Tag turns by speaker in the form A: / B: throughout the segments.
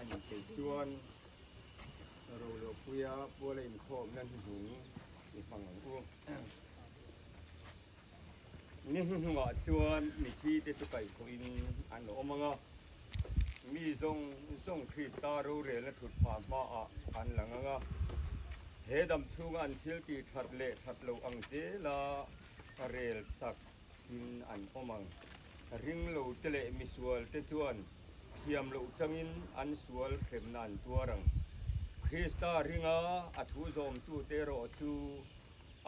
A: Ani kei chuan Roluahpuia puala inkhawmna hnuhnung i hmang ang u. Ni hnuhnungah chuan mithite chu kaihthawhin an awm ang a, mi zawng zawng Krista rorelna thut phah hmaah an lang ang a, he dam chhunga an thil tih that leh that loh ang zela rel sak in an awm ang. Ringlo te leh misual te chuan thiam loh changin an sual hremna an tuar ang. Krista ringa a thu zawmtute erawh chu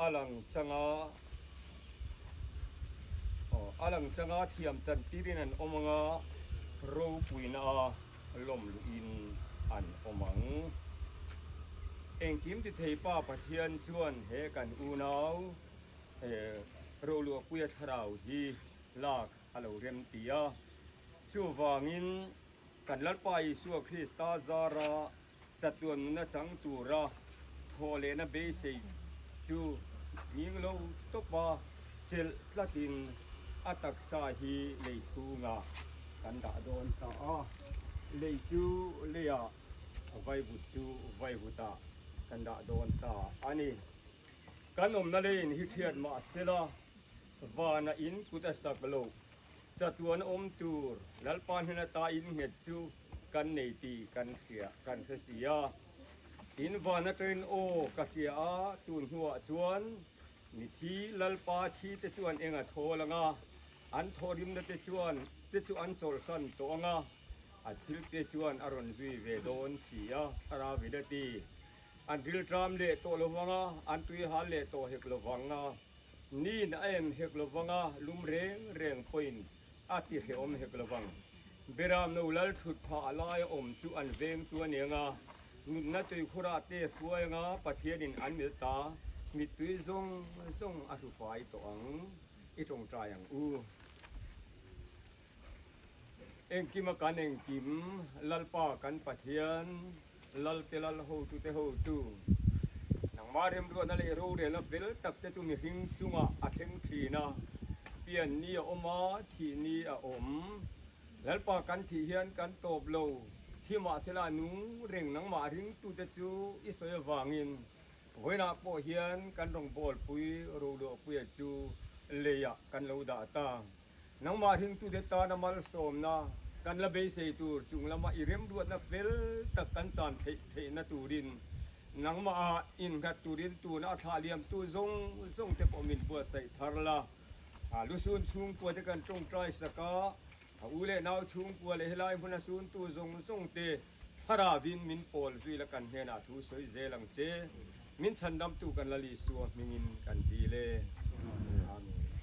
A: a lang changa a lang changa thiam chantirin an awm ang a, ropuina a lawm luhin an awm ang. Engkim ti thei Pa Pathian chuan he kan unau Roluahpuia thlarau hi lak a lo rem ti a. Chuvangin kan Lalpa Isua Krista zara chatuan nuna chang tura thawh lehna beisei chu nghing lo tawpa chelh tlatin a taksa hi lei chhungah kan dah dawn ta a. Lei chu leiah vaivut chu vaivutah kan dah dawn ta a ni. Kan awmna leiin hi thiat mah sela vana in kut a sak lo. Chatuan awm tur Lalpa hnen ata in nghet chu kan nei tih kan hria kan hre si a. In van atangin aw ka hria a, tun hnuah chuan mithi Lalpa thi te chuan eng a thawl ang a, an thawhrimna te chuan te chu an chawlhsan tawh ang a, a thil te chuan a rawn zui ve dawn si a, Thlarau in a ti. An rilṭam leh tawh lo vang a, an tui hal leh tawh hek lo vang a. Nin a em hek lo vang a, lum reng reng pawhin a ti hrehawm hek lo vang. Beram no lal thut phah a laia awm chu an veng tu a nia nga, nunna tuikhurah te hruai anga Pathianin an mil ta, mittui zawng zawng a hru fai tawh ang, i tawngtai ang u. Engkima kan engkim, Lalpa kan Pathian. Lalte lal hotute hotu, nangmah remruatna leh rorelna fel tak te chu mihring chungah a thleng thin a, pian ni a awm a, thih ni a awm. Lalpa kan thih hian kan tawp lo, thi mahsela nung reng nangmah ringtute chu i sawi avangin vawiinah pawh hian kan rawngbawlpui roluahpuia chu leiah kan lo dah ta. Nangmah ringtute tana malsawmna kan la beisei tur chung lama i remruatna fel tak kan chan theih theihna turin nangmah innghat turin tuna a thlah liamtu zawng zawng te pawh min buatsaih thar la. A lusun chhungkua te kan tawngtai sak a, a u leh nau chhungkua leh helai hmuna suntu zawng zawng te thlaravin min pawl zui la kan hnenah thu sawi zel ang che. Min chhandamtu kan Lal Isua hmingin kan dil e. Amen.